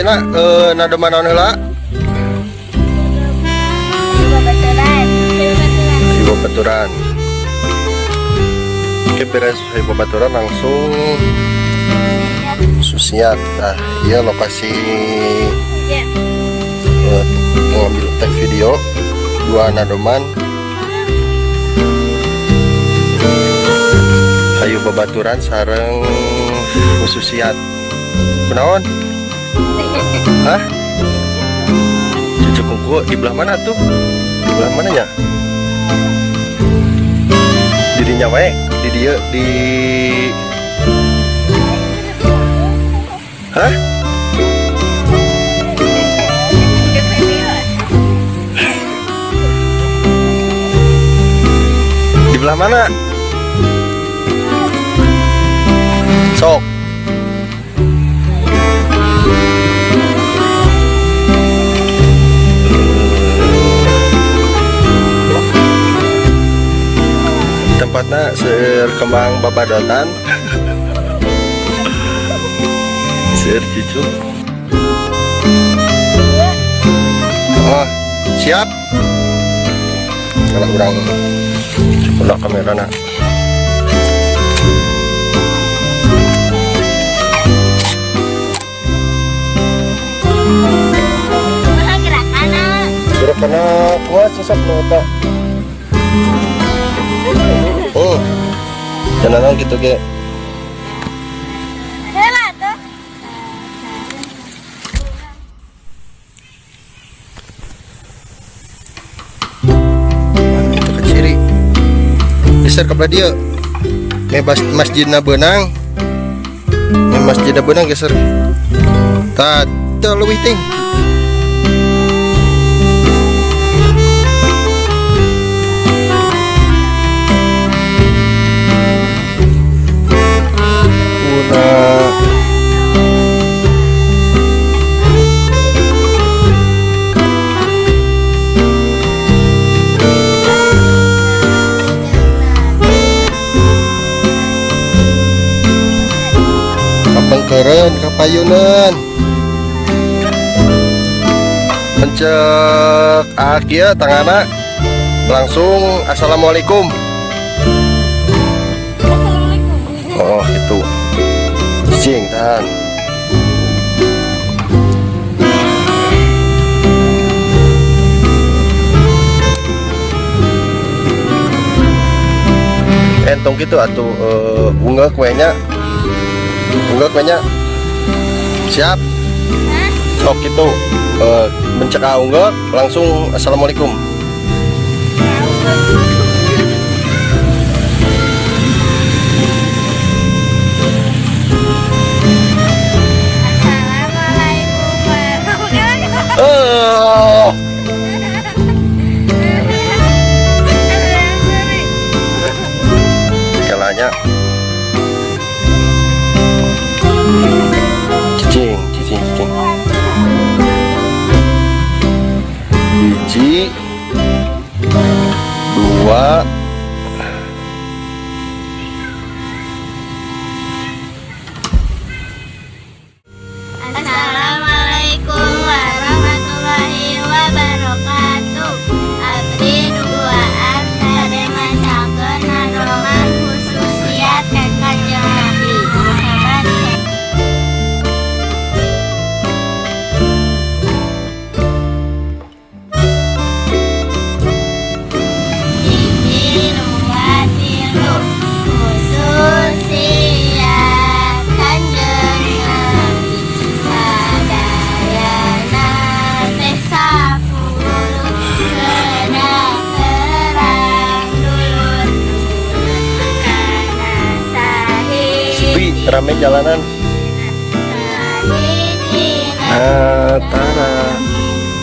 Ayeuna nadoman naon heula? Babaturan. Hayu babaturan. Oke, beres hayu babaturan langsung khususiat. Nah, iya lokasi mengambil tag video dua nadoman hayu babaturan sareng khususiat. Kunaon? Hah? Cucu kuku di belah mana tuh? Di belah mananya? Dirinya wae di dia di. Hah? Di belah mana? Sok. Tempatnya seueur kembang babadotan. Seueur cucu. Oh, siap. Kalau urang ulah kamera na. Kumaha gerakanna? Gerakanna kuat sih sok nu eta. Oh. Jangan gitu ge. Heula tuh. Itu ke ciri. Geser ke belah dieu. Me masjidna beunang. Me masjidna beunang geser. Tah, teu leuwih ting. Una kapengkeureun kapayuneun. Pencek kieu tanganna langsung assalamualaikum. Assalamualaikum. Oh, gitu. Cicing, tahan. Entong gitu atuh unggah kuenya. Unggah kuenya. Siap. Hah? Sok gitu. Mencekah unggah langsung assalamualaikum. Assalamualaikum warahmatullahi. Oh. Kalanya cicing, cicing, cicing. Hiji, dua, Assalamualaikum warahmatullahi wabarakatuh. Abdi duaan bade macakeun nadoman khususiat ka Kanjeng Nabi Muhammad. Hiji, dua, tilu, khususiat Kanjeng Nabi sadayana teh 10 kedah terang dulur kana sahiji. Sepi, rame jalanan. Sahijina Tara,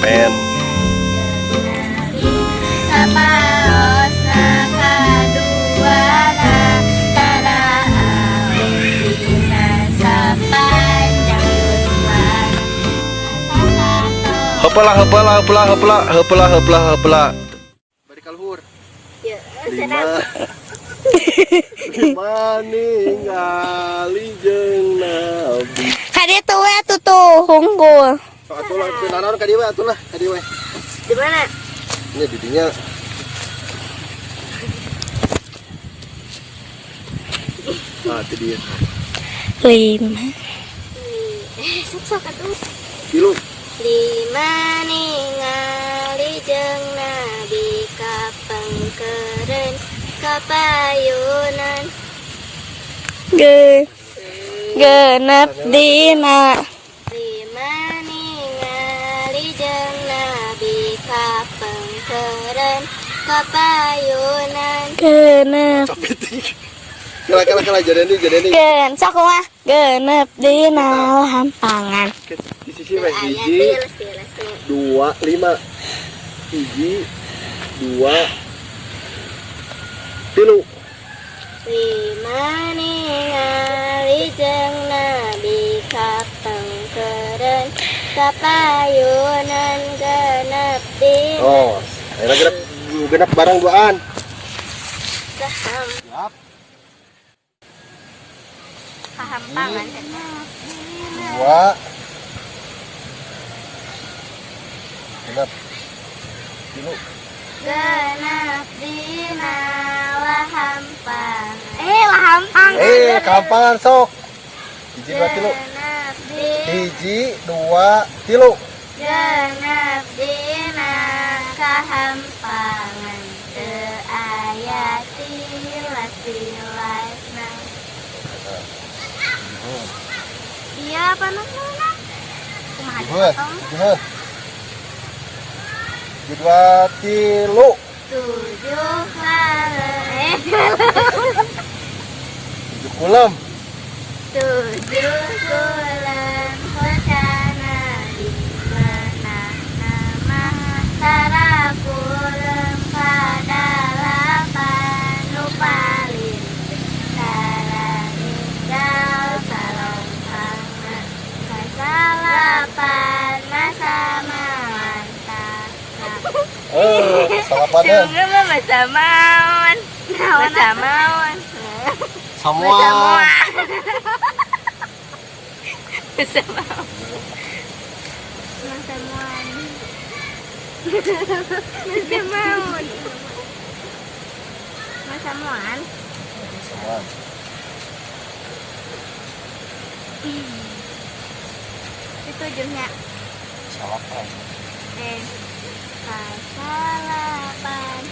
pen. Sapaosna kaduana tara dina sapanjang yuswa. Heupeula, heupeula, heupeula, heupeula, heupeula, heupeula, heupeula. Bari kaluhur. Ya, Lima. Lima ningali jeung Nabi. Kaditu we tuh tuh. hungkul. Sok atuh lah, teu nanaon ka dieu we atuh lah, ka dieu we. Di mana? Ini didinya. Ah, itu dia. 5. Sok sok atuh. 3. 5 ningali jeung Nabi kapengkeureun kapayunan. 6 dina. 5 ningali jeung Nabi kapengkeureun kapayunan. 6. Capek ting. Kala kala kala jadi ini jadi ini. Gen sok mah 6 dina hampangan. Di sisi we 1 2 5. 1 2 3. 5 ningali jeung Nabi kapengkeureun kapayunan 6 dina. Oh, akhirnya genep genep barang duaan. Siap. Kahampangan. 2 6 3. 6 dina wahampang. Wahampang. Kampangan sok. 1 2 3. 6 1 2 3. 6 dina kahampangan teu aya tilas-tilasna. Iya, apa namanya? Kumaha Juhun, dipotong? juhun. 2 3. 7 kale. 7 kulem. 7 kulem rencana di mana nama tara kulem kadalapan nu paling tara ninggal salongkangan kasalapan masa mantap. Salapanan. Sungguh mah masa mawan. Masa mawan. Semua. Masa mawan. Masa mawan. Masa mawan. Masa mawan. Semua. Itu ujungnya. Salapan. Kasalapan.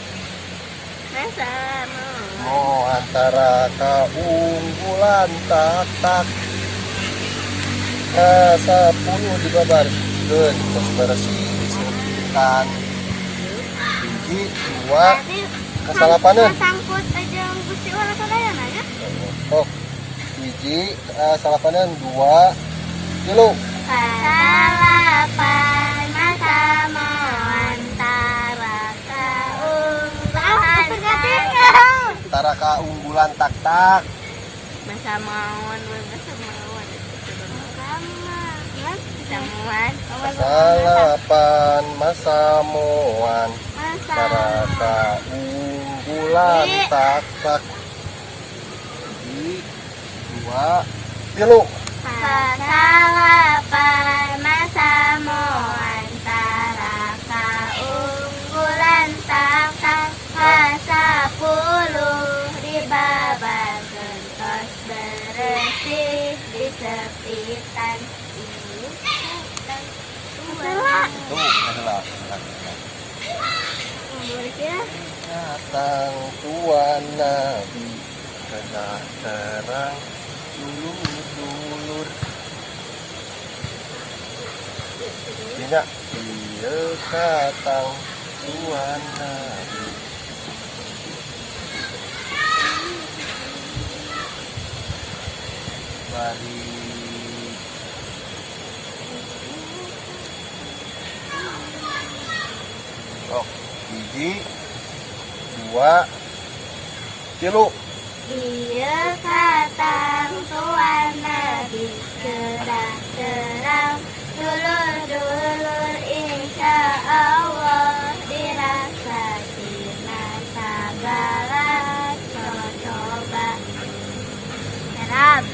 Masa mawan. Mo antara keunggulan tak tak. 10 dibabarkeun tos beresih disepitan. 1 2 kasalapaneun. Sangkut aja Gusti Allah sadayana nya. Oh. 1 salapaneun 2 3. Kasalapan masa antara keunggulan Antara keunggulan tak tak. Masa mawan, masa mawan. Masa mawan. Kasalapan masa moan antara keunggulan tak tak. 1 2 3. Kasalapan masa antara keunggulan tak tak. 10 dibabarkeun tos beresih disepitan. Itu adalah datang tuan Nabi kedah terang dulur-dulur. Tidak, iya katang tuan Nabi. Bari Oh, 1 2 3. Dia katang tuan Nabi kedah terang dulur-dulur insya Allah dirasa tina sagala coba. Serap.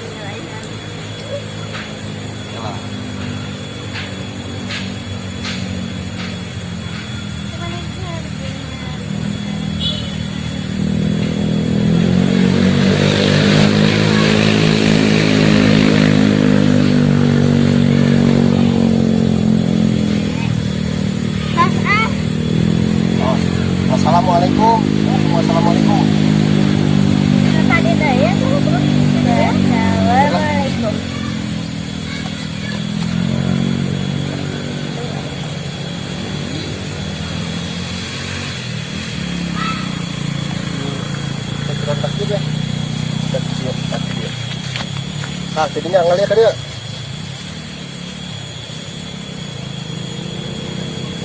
Tah, jadinya ngalieu ka dieu.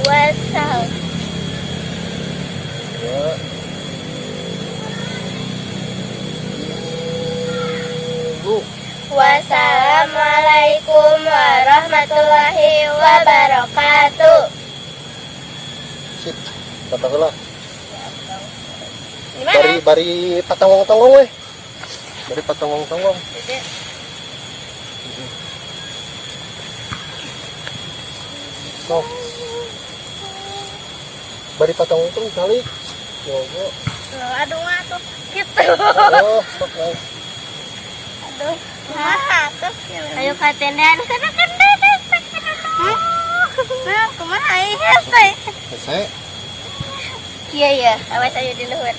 Wasal. Dua. Tilu. Wassalamualaikum warahmatullahi wabarakatuh. Sip. Tata heula. Di mana? Bari bari patonggong-tonggong we. Bari patonggong-tonggong. Sok. Bari patonggong kali. Yogo. Aduh, atuh gitu. Oh, sok naik. Aduh, kumaha tuh? Ayo ka tendean kana kende. Nah, kumaha ieu hese? Hese. Iya ya, awas ayo di luhur.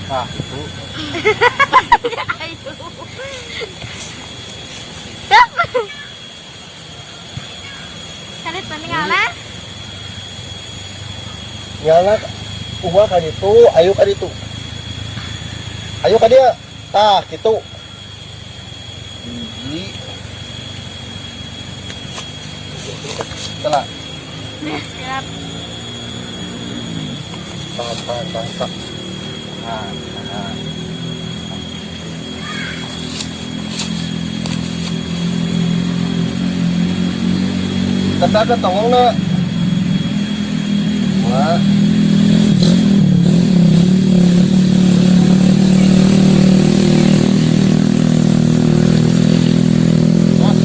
Nah, itu. Ayo. Stop. Kalit peninggalan. Nyala uang ka ditu, ayo ka ditu. Ayo ka dieu. Tah, kitu. Hiji. Telah. Siap. Tahan, tahan, tahan, tahan. Tahan, tahan. Kata ka tongong na. Wah. Mas.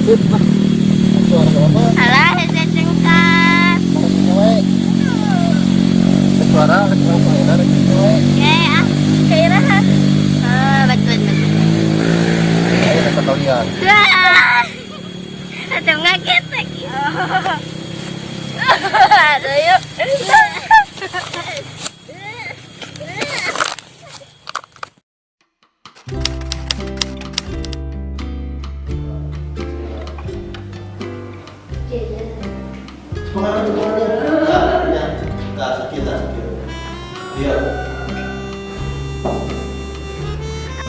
Sip, ah. Suara apa? Alah, hese cengkat. Suara we. Suara rek ngapain rek we. Oke, ah, kairahan. Ah, betul betul. Ayo ke kalian. Wah. Aduh, ngaget lagi. Aduh, yuk. Nah, sakit, nah, sakit. Iya.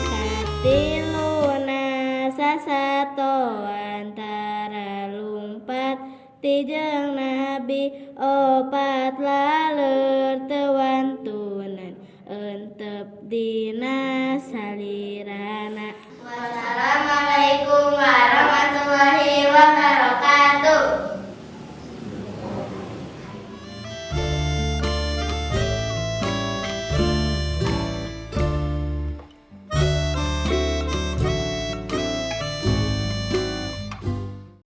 Katiluna sasato antara lumpat tijeng nabi opat laleur teu wantunan entep dina salirana. Wassalamualaikum warahmatullahi wabarakatuh.